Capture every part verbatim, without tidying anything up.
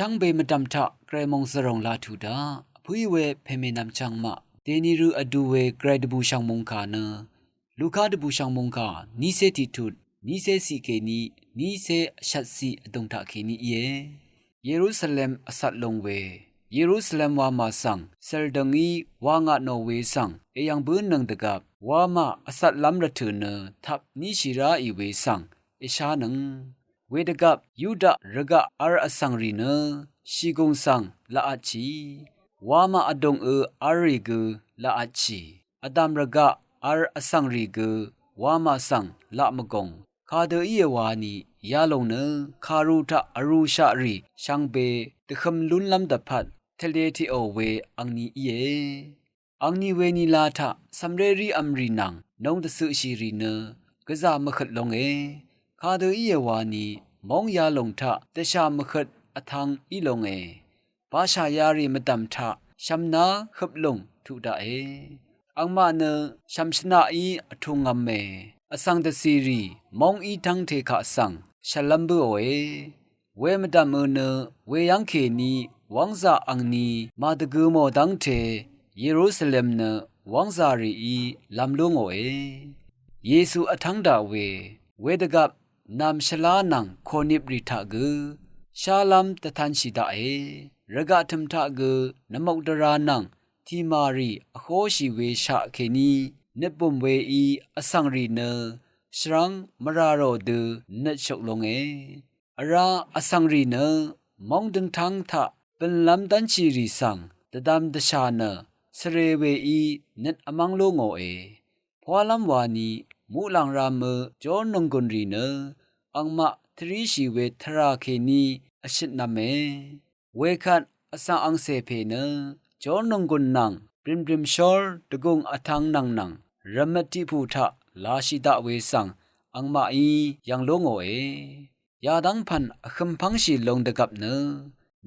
Shvngbe mvdv̀m taq Gvray mòngzv̀ròng laq tuq daq, vpǿí we pèmènvm chvngmaq dèni rø vdu we Gvray dvbùshv̀ng mòngkà nø, Luka dvbùshv̀ng mòngkà nícé tiqtut, nícé ciq kèní, nícé vshvtciq vdùng taq kèní íe. Yerusalem vcat long we, Yerusalem wamà svng cø̀ldø̀ngí wa ngatnò we svng èyv̀ng bǿnøng dvgvp, wamà vcatlv́m rvtø̀ nø tvpníshì ráì we svng èshánøng. Wedvgvp Yuda rvgaq v̄l vsvngrì nø shìgùng svng laqvtshì, wamà vdùngø v̄lrì gø laqvtshì, vdv̀m rvgaq v̄l vsvngrì gø wamà svng laq mvgùng. Kadø íe wani yalòng nø kàru taq vrūshaqrì shvngbe dvhøm lúnlv́m dvpvt tvlē tiqò we angni íe. Angni weni la taq cv̀mré rí v̄mrì nvng nōng dvcøqshìrì nø gvzà mvhøt longe. Kadø íe wani móng yalòng taq dvshà mvhøt vtv̄ng í longe. Bashà yarì mvdv̀m taq shv̀mná høplùng tuq daqe. Angmaq nø shv̀mshvnaqí vtungv̄me. Vsvng dvcìrì móng í dv́ngte kaq svng shv̀llv́m bǿòe. We mvdv̀mø nø weyv́ng kèní wv́ngzà angni màdvgø mò dv́ngte Yerusalem nø wv́ngzàrìí lv̄m lú ngòe. Yesu vtv́ng daq we, wedvgvp nàm shvlá nvng kòniprì taq gø shálv́m dvtanshì daqe. Rvgaq tø̀m taq gø nvmok dvrā nvng tìmàrì vhóshì we shaq kèní nøtbùm weí vsvngrì nø shvrv́ng mvrà rò dø nøtshok longe. Vrá vsvngrì nø móng døngtáng taq bø̀nlv́m dv́nshìrì svng dvdvm dvshà nø svre weí nøt vmv́ng lú ngòe. Pwálv́m wani muqlàng ramø jórnònggùnrì nø angmaq tvríshì we tvrà kèní vshøtnv̄me. Wekvt vsvng angcè pè nø jórnònggùn nvng brìmbrìm shór dvgùng vtv̄ng nvng nvng rvmøt tiqpù taq lashì daq we svng angmaqí yv̀ng lú ngòe. Yadv́ng pv̀n vhøm pv́ngshì lung dvgvp nø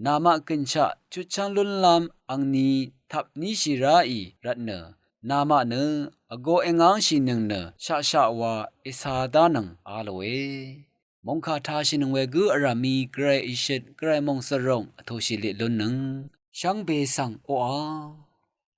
namaq gø̀nshaq chutchv́ng lúnlv́m angni tvpníshì ráì rvtnø, namaq nø vgo èngángshìnøng nø shaqshaq wa ècā dánøng a lòe. Mòngkà tāshìnøng we gǿ vrv̀mí Gvray ìshøt Gvray mòngzv̀ròng vtōshì liq lúnnøng shvngbe svng oqà